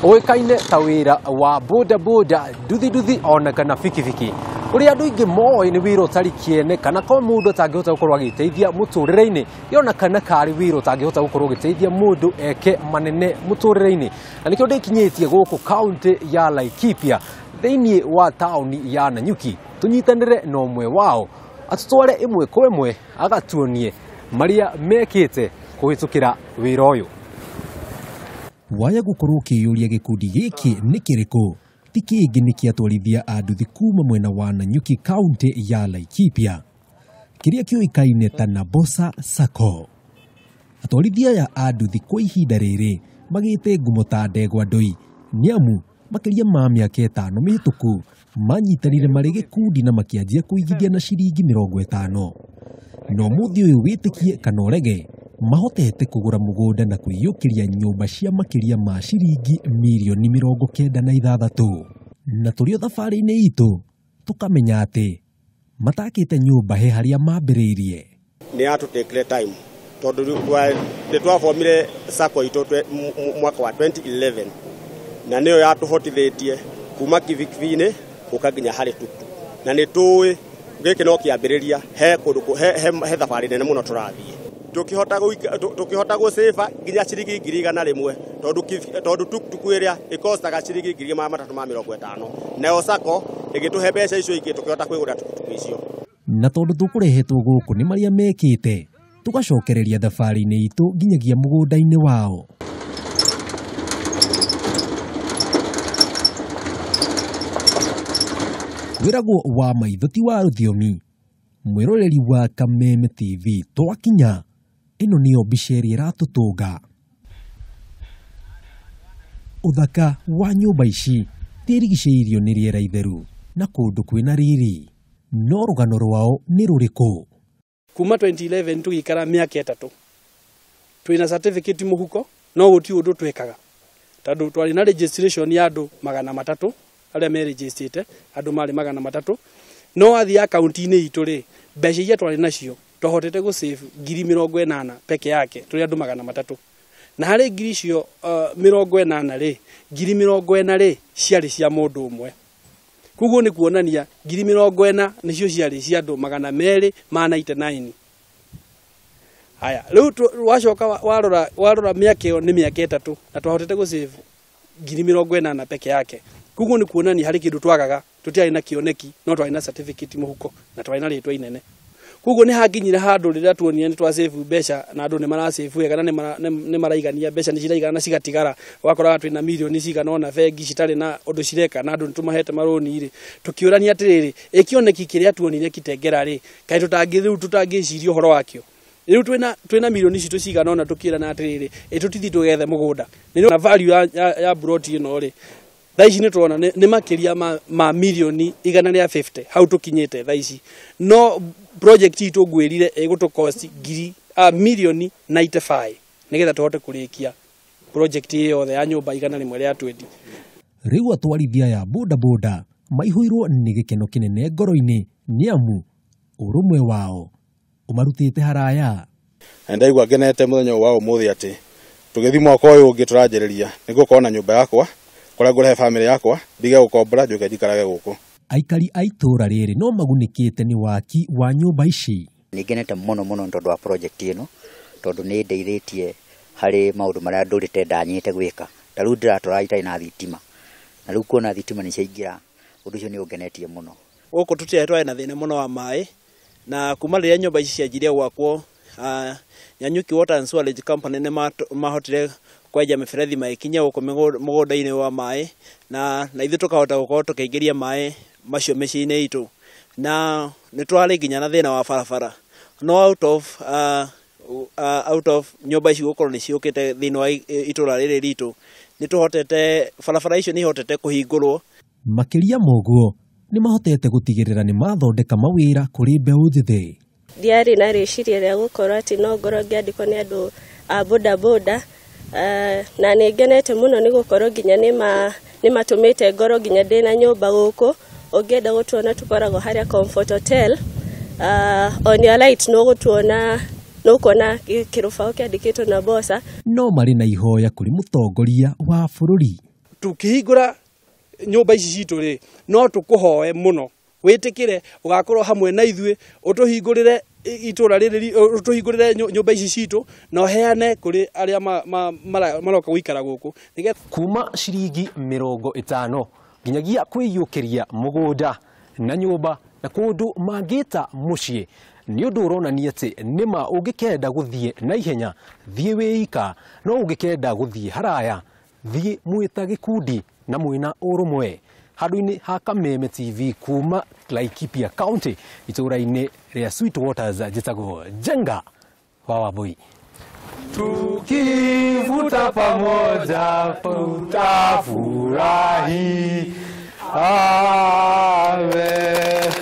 Ũĩkaine ta wĩra wa boda boda, nduthi nduthi ona kana bikibiki. Ũrĩa andũ aingĩ moĩ nĩ wĩra ũtarĩ kĩene kana ko mũndũ atangĩhota gũkorwo agĩteithia mũtũrĩre-inĩ, yona kana karĩ wĩra ũtangĩhota gũkorwo ũgĩteithia mũndũ eke manene mũtũrĩre-inĩ. Na nĩkĩo ndĩkinyĩtie gũkũ kaunti ya Laikipia thĩinĩ wa taũni ya Nanyuki, tũnyitanĩre na ũmwe wao atũtware ĩmwe kwa ĩmwe agatuonie marĩa mekĩte kũhĩtũkĩra wĩra ũyũ. Waya gũkorwo ũkĩyũria gĩkundi gĩkĩ nĩ kĩrĩkũ, ti kĩngĩ nĩ kĩatwarithia a nduthi kuma mwena wa Nanyuki kaunti ya Laikipia kĩrĩa kĩũĩkaine ta Nabosa Sacco. Atwarithia aya a nduthi kwa ihinda rĩrĩ magĩte ngumo ta ndegwa ndũi nĩamu makĩria ma mĩaka 5 mĩhĩtũku manyitanire marĩ gĩkundi na makĩanjia kũigithia na ciringi 50. Na ũmũthĩ ũyũ wĩtĩkie kana ũrege mahotete kũgũra mũgũnda na kwĩyũkĩria nyũmba cia makĩria ma ciringi mirioni 96. Na tũrĩ o thabarĩ-inĩ itũ tũkamenya atĩ matakĩte nyũmba he harĩa mambĩrĩirie. Nĩ yatũtekire time tondũ nĩ twabomire sacco itũ mwaka wa 2011 na nĩyo yatũhotithĩtie kuma kibikibi-inĩ gũka nginya harĩ tuktuk, na nĩ tũĩ gĩkĩ no kĩambĩrĩria he kũndũ he thabarĩ nene mũno tũrathiĩ. Tũkĩhota gũcĩba nginya ciringi 100,000 tondũ tuktuk ĩrĩa ĩkostaga ciringi 350, nayo sacco ĩgĩtũhe mbeca icio ingĩ tũkĩhota kwĩgũrĩra tuktuk icio. Na tondũ tũkũrehetwo gũkũ nĩ marĩa mekĩte, tũgacokereria thabarĩ-inĩ itũ nginyagia mũgũnda-inĩ wao. Wĩragwo wa maitho ti wa rũthiomi. Mwĩroreri wa Kameme TV twakinya, ĩno nĩyo mbica ĩrĩa ĩratũtũnga. Ũthaka wa nyũmba ici nĩirigicĩirio nĩ rĩera itheru na kũndũ kwĩna riri, no rũgano rwao nĩ rũrĩkũ? Kuma 2011 tũgĩikara mĩaka 3 twĩna certificate mũhuko, no gũtirĩ ũndũ twekaga tondũ twarĩ na registration ya andũ 300 arĩa merejistĩte, andũ marĩ 300, no wathiĩ akaunti-inĩ itũ rĩ, mbeca iria twarĩ nacio twahotete gũ save 80,000 peke yake tũrĩ andũ 300, na harĩ ngiri icio 80 rĩ, 40,000 rĩ ciarĩ cia mũndũ ũmwe. Koguo nĩ kuonania 40,000 nĩcio ciarĩ cia andũ 299. Haya, rĩu wacoka warora mĩaka ĩyo nĩ mĩaka 3 na twahotete gũ save 80,000 peke yake. Koguo nĩ kuonania harĩ kĩndũ twagaga, tũtiarĩ na kĩoneki no twarĩ na certificate mũhuko na twarĩ na rĩtwa inene. Koguo nĩ hakinyire handũ rĩrĩa tuonire nĩ twa save mbeca na andũ nĩ mara save wega na nĩ maraigania mbeca nĩ ciraigana na cigatigara, wakoraga twĩna mirioni cigana ũna bengi citarĩ na ũndũ cireka na andũ nĩ tũmahete marũni rĩ, tũkĩũrania atĩrĩrĩ, ĩ kĩoneki kĩrĩa tuonire Kitengela rĩ, kaĩ rĩu tũtangĩciria ũhoro wakĩo? Rĩu twĩna mirioni citũ cigana ũna tũkĩrana atĩrĩrĩ, ĩ tũtithiĩ tũgethe mũgũnda. Nĩ na value ya plot ĩno rĩ, thaa ici nĩ tũrona nĩ makĩria ma mirioni 150 hau tũkinyĩte thaa ici, no project itũ ngwĩrire ĩgũtũ cost mirioni 95 nĩgetha tũhote kũrĩkia project ĩyo yothe ya nyũmba 120. Rĩu atwarithia ya boda boda maihũirwo nĩ gĩkeno kĩnene ngoro-inĩ nĩamu ũrũmwe wao ũmarutĩte haraya. Na ndaigua ngenete mũthenya wa ũmũthĩ atĩ tũgĩthiĩ mwaka ũyũ ũngĩ tũranjĩrĩria nĩ ngũkorwo na nyũmba yakwa kũrĩa ngũrehe famĩlĩ yakwa ndige gũkombora njoke njikarage gũkũ. Aikari a itũũra rĩrĩ no magunĩkĩte nĩ waki wa nyũmba ici. Nĩ ngenete mũno mũno nĩ tondũ wa project ĩno, tondũ nĩ ĩndeithĩtie harĩ maũndũ marĩa ndũrĩte ndanyĩte gwĩka. Ta rĩu ndĩratũra itarĩ na thitima, na rĩu kuona thitima nĩ ciaingĩra, ũndũ ũcio nĩ ũngenetie mũno. Gũkũ tũtirĩ twarĩ na thĩna mũno wa maĩ, na kuma rĩrĩa nyũmba ici cianjirie gwakwo, Nanyuki Water and Sewerage Company nĩ mahotire kwenja mĩberethi magĩkinya gũkũ mũgũnda-inĩ wa maĩ, na ithuĩ tũkahota gũkorwo tũkĩingĩria maĩ macio mĩciĩ-inĩ itũ. Na nĩ twarĩ nginya na thĩna wa barabara, no out of nyũmba ici gũkorwo nĩ ciũkĩte thĩinĩ wa itũra rĩrĩ ritũ, nĩ tũhotete barabara icio nĩ ihotete kũhingũrwo. Makĩria ma ũguo nĩ mahotete gũtigĩrĩra nĩ mathondeka mawĩra kũrĩ mbeũ njĩthĩ. Ndiarĩ na rĩciria rĩa gũkorwo atĩ no ngorwo ngĩandĩkwo nĩ andũ a boda boda, na nĩ ngenete mũno nĩ gũkorwo nginya nĩ matũmĩte ngorwo nginya ndĩna nyũmba gũkũ. Ũngĩenda gũtuona tũkoragwo harĩa Comfort Hotel, on your light no gũtuona nũkuona kĩrũbaũ kĩandĩkĩtwo na Bosa. No marĩ na ihoya kũrĩ mũtongoria wa bũrũri. Tukihingũra nyũmba ici citũ rĩ, no tũkũhoe mũno wĩtĩkĩre ũgakorwo hamwe na ithuĩ, ũtũhingũrĩre itũra rĩrĩ, ũtũhingũrĩre nyũmba ici citũ na ũheane kũrĩ arĩa maroka gũikara gũkũ. Kuma ciringi 50 nginyagia kwĩiyũkĩria mũgũnda na nyũmba na kũndũ mangĩta mũciĩ, nĩ ũndũ ũronania atĩ nĩma ũngĩkenda gũthiĩ na ihenya thiĩ wĩika, no ũngĩkenda gũthiĩ haraya thiĩ mwĩta gĩkundi na mwĩna ũrũmwe. Handũ-inĩ ha Kameme TV kuma Laikipia County itũra-inĩ rĩa Sweetwaters, njĩtagwo Njenga wa Wambui. Tukivuta pamoja tutafurahi. Amen.